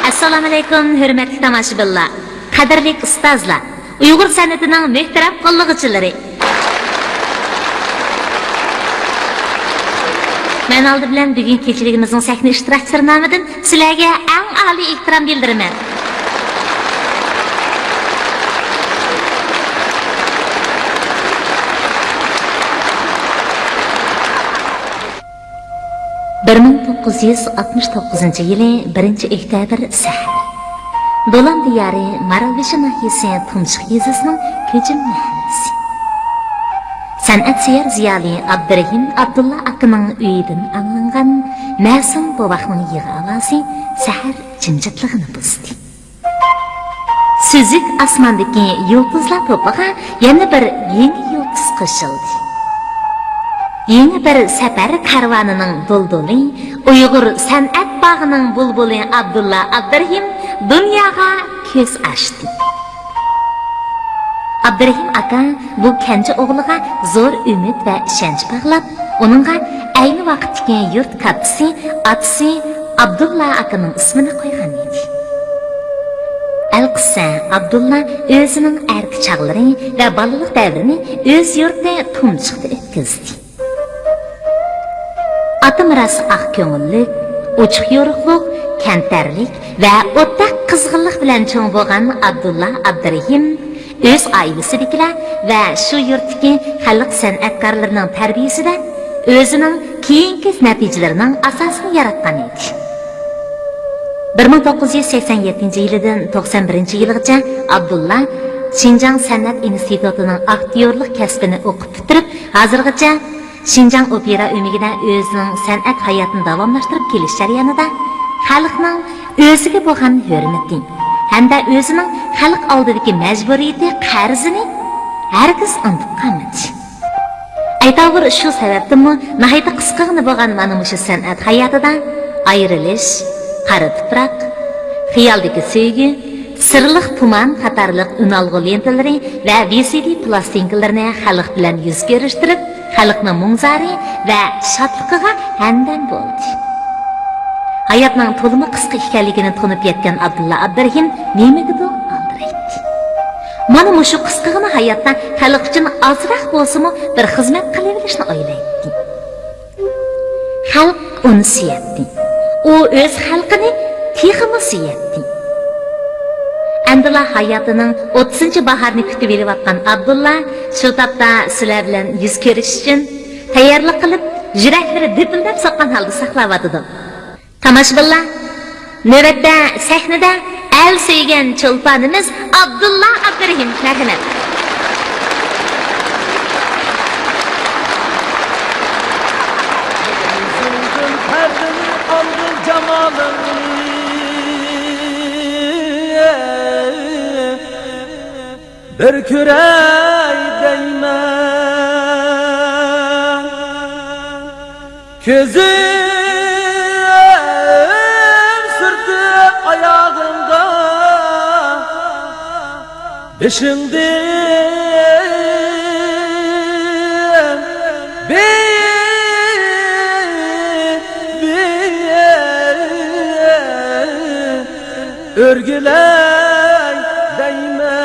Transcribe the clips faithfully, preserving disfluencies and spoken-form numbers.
ئەسسالامۇئەلەيكۇم، ھۆرمەتلىك تاماشىبىنلار، قەدىرلىك ئۇستازلار، ئۇيغۇر سەنئىتىنىڭ مۆھتەرەم قوللىغۇچىلىرى. مەن ئالدى بىلەن بۈگۈنكى كېچىلىكىمىزنىڭ سەھنە ئىشتىراكچىلىرى نامىدىن سىلەرگە ئەڭ ئالىي ئېھتىرام بىلدۈرىمەن. بىر مىڭ توققۇز يۈز ئاتمىش توققۇزىنچى يىلى بىرىنچى ئۆكتەبىر سەھەر. دولان دىيارى مارالبېشى ناھىيەسى تۇمشۇق يېزىسىنىڭ كۆجۈم مەھەللىسى. سەنئەتسۆيەر زىيالىي ئابدۇرېھىم ئابدۇللا ئاكىنىڭ ئۆيىدىن ئاڭلانغان مەسۇم بوۋاقنىڭ يىغا ئاۋازى سەھەر جىمجىتلىقىنى بۇزدى. سۈزۈك ئاسماندىكى يۇلتۇزلار توپىغا يەنە بىر يېڭى يۇلتۇز قوشۇلدى. يېڭى بىر سەپەر كارۋانىنىڭ دۇلدۇلى، ئۇيغۇر سەنئەت باغىنىڭ بۇلبۇلى ئابدۇللا ئابدۇرېھىم دۇنياغا كۆز ئاچتى. ئابدۇرېھىم ئاكا بۇ كەنجى ئوغلىغا زور ئۈمىد ۋە ئىشەنچ باغلاپ، ئۇنىڭغا ئەينى ۋاقىتتىكى يۇرت كاتتىسى، ئاتىسى ئابدۇللا ئاكىنىڭ ئىسمىنى قويغان ئىدى. ئەلقىسسە، ئابدۇللا ئۆزىنىڭ ئەركە چاغلىرى ۋە بالىلىق دەۋرىنى ئۆز يۇرتى تۇمشۇقتا ئۆتكۈزدى. ئاتا مىراسى ئاق كۆڭۈللۈك، ئوچۇق يورۇقلۇق، كەمتەرلىك ۋە ئوتتەك قىزغىنلىق بىلەن چوڭ بولغان ئابدۇللا ئابدۇرېھىم ئۆز ئائىلىسىدىكىلەر ۋە شۇ يۇرتتىكى خەلق سەنئەتكارلىرىنىڭ تەربىيىسىدە ئۆزىنىڭ كېيىنكى نەتىجىلىرىنىڭ ئاساسىنى ياراتقان ئىدى. بىر مىڭ توققۇز يۈز سەكسەن يەتتىنچى يىلىدىن توقسان بىرىنچى يىلىغىچە ئابدۇللا شىنجاڭ سەنئەت ئىنستىتۇتىنىڭ ئاكتيورلۇق كەسپىنى ئوقۇپ پۈتتۈرۈپ، ھازىرغىچە شىنجاڭ ئوپېرا ئۆمىكىدە ئۆزىنىڭ سەنئەت ھاياتىنى داۋاملاشتۇرۇپ كېلىش جەريانىدا خەلقنىڭ ئۆزىگە بولغان ھۆرمىتى ھەمدە ئۆزىنىڭ خەلق ئالدىدىكى مەجبۇرىيىتى، قەرزىنى ھەرگىز ئۇنتۇپ قالمىدى. ئەيتاۋۇر شۇ سەۋەبتىنمۇ ناھايىتى قىسقىغىنە بولغان مانا مۇشۇ سەنئەت ھاياتىدا ئايرىلىش، قارا تۇپراق، خىيالدىكى سۆيگۈ، سىرلىق تۇمان قاتارلىق ئۈنئالغۇ لېنتىلىرى ۋە ۋى سى دى پىلاستىنكىلىرىنى خەلق بىلەن يۈز كۆرۈشتۈرۈپ، خەلقنىڭ مۇڭزارى ۋە شادلىقىغا ھەمدەم بولدى. ھاياتنىڭ تولىمۇ قىسقا ئىكەنلىكىنى تونۇپ يەتكەن ئابدۇللا ئابدۇرېھىم نېمىگىدۇر ئالدىرايتتى. مانا مۇشۇ قىسقىغىنا ھاياتتا خەلق ئۈچۈن ئازراق بولسىمۇ بىر خىزمەت قىلىۋېلىشنى ئويلايتتى. خەلق ئۇنى سۆيەتتى. ئۇ ئۆز خەلقىنى تېخىمۇ سۆيەتتى. ئەمدىلا ھاياتىنىڭ ئوتتۇزىنچى باھارىنى كۈتۈۋېلىۋاتقان ئابدۇللا شۇ تاپتا سىلەر بىلەن يۈز كۆرۈشۈش ئۈچۈن تەييارلىق قىلىپ، يۈرەكلىرى دىپىلداپ سوققان ھالدا ساقلاۋاتىدۇ. تاماشىبىنلار، نۆۋەتتە سەھنىدە ئەل سۆيگەن چولپانىمىز ئابدۇللا ئابدۇرېھىم. مەرھەمەت. يۈزۈڭدىن پەردىنى ئالدىم جامالىڭنى، بىر كۆرەي دەيمەن. كۆزۈم سۈرتۈپ ئاياغىڭغا، بېشىڭدىن بىر، بىر ئۆرگۈلەي دەيمەن.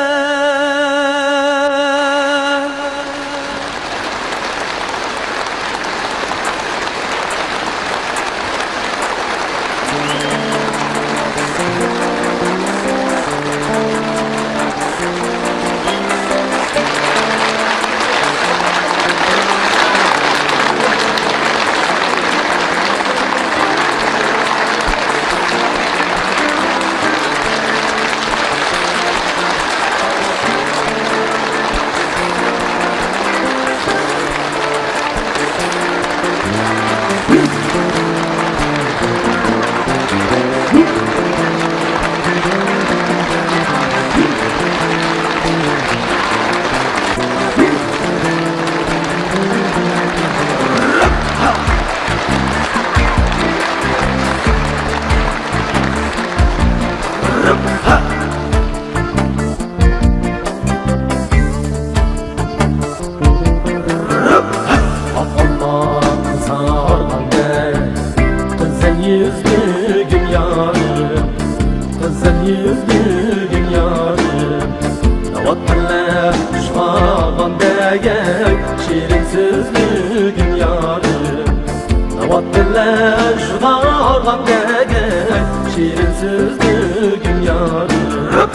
دېگەن شېرىن سۆزلۈكۈم يارىم،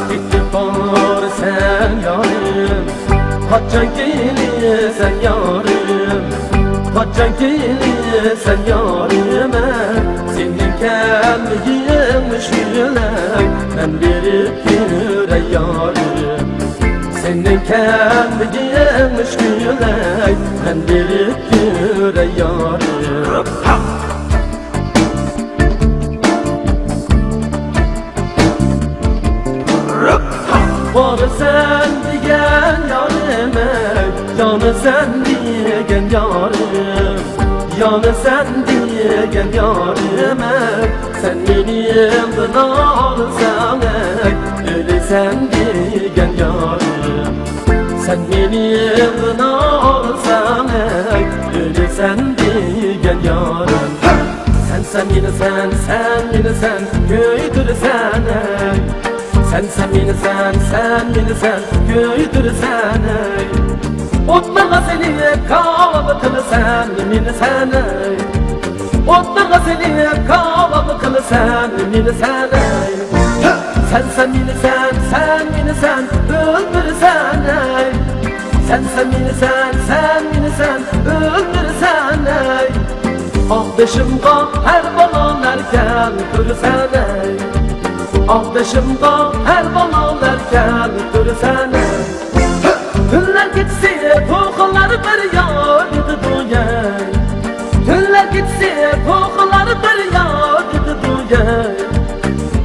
كېتىپ بارىسەن يارىم، قاچان كېلىسەن يارىم، قاچان كېلىسەن يارىم، سېنىڭ كەلمىگىن مۈشكۈلەي، مەن بېرىپ كۆرەي يارىم. سېنىڭ كەلمىگىن مۈشكۈلەي، مەن بېرىپ كۆرەي يارىم. بارىسەن دېگەن يارىم، يانىسەن دېگەن يارىم، يانىسەن دېگەن يارىم، سەن مېنى يېنىڭدىن ئالساڭ، ئەي، ئۆلىسەن دېگەن يارىم. سەن مېنى يېنىڭدىن ئالساڭ، ئەي، ئۆلىسەن دېگەن يارىم. سەن، سەن مېنى سەن، سەن مېنى سەن كۆيدۈرىسەن، ئەي. سەن، سەن مېنى سەن، سەن مېنى سەن كۆيدۈرىسەن، ئەي. ئوتلارغا سېلىپ كاۋاپ قىلىسەن مېنى سەن، ئەي. ئوتلارغا سېلىپ كاۋاپ قىلىسەن مېنى سەن، ئەي. سەن، سەن مېنى سەن، سەن مېنى سەن ئۆلتۈرىسەن، ئەي. سەن، سەن مېنى سەن، سەن مېنى سەن ئۆلتۈرىسەن، ئەي. ئاغدىشىمغا ھەر بالالار كەلتۈرىسەن، ئەي. ئاغدىشىمغا ھەر بالالار كەلتۈرىسەن، ئەي. تۈنلەر كېچىسى توخۇلار پەرياد ئېتىدۇ يەي. تۈنلەر كېچىسى توخۇلار پەرياد ئېتىدۇ يەي.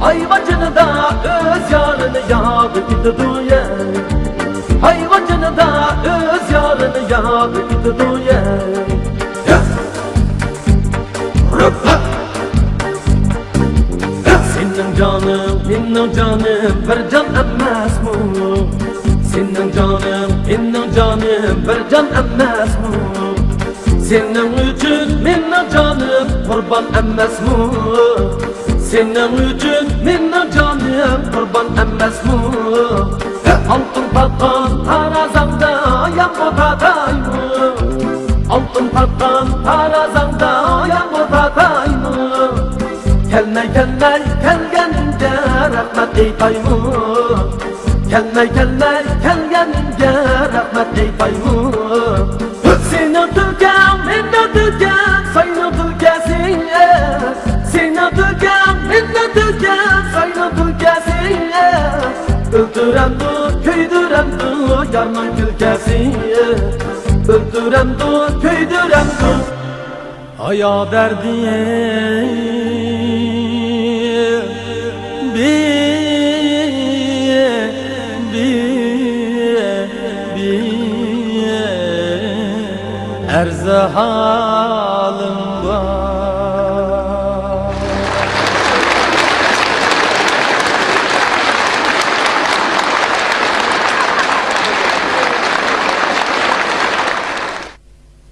ئايۋاجىنىدا ئۆز يارىنى ياد ئېتىدۇ يەي. ئايۋاجىنىدا ئۆز يارىنى ياد ئېتىدۇ يەي. سېنىڭ جانىڭ، مېنىڭ جانىم بىر جان ئەمەسمۇ؟ سېنىڭ جانىڭ، مېنىڭ جانىم بىر جان ئەمەسمۇ؟ سېنىڭ ئۈچۈن مېنىڭ جانىم قۇربان ئەمەسمۇ؟ سېنىڭ ئۈچۈن مېنىڭ جانىم قۇربان ئەمەسمۇ؟ ئالتۇن پاتقان تارازاڭدا يامغۇر تاتايمۇ؟ ئالتۇن پاتقان تارازاڭدا يامغۇر تاتايمۇ؟ كەلمەي، كەلمەي كەلگەنگە رەھمەت ئېيتايمۇ؟ كەلمەي، كەلمەي كەلگەنگە رەھمەت ئېيتايمۇ؟ سېنىڭ تۈلكەڭ، مېنىڭ تۈلكەم، ساينىڭ تۈلكەسى. سېنىڭ تۈلكەڭ، مېنىڭ تۈلكەم، ساينىڭ تۈلكەسى. ئۆلتۈرەمدۇ، كۆيدۈرەمدۇ يارنىڭ كۈلكەسى؟ ئۆلتۈرەمدۇ، كۆيدۈرەمدۇ؟ ھايا دەردى بى، بى، بى، ئەرزىھا.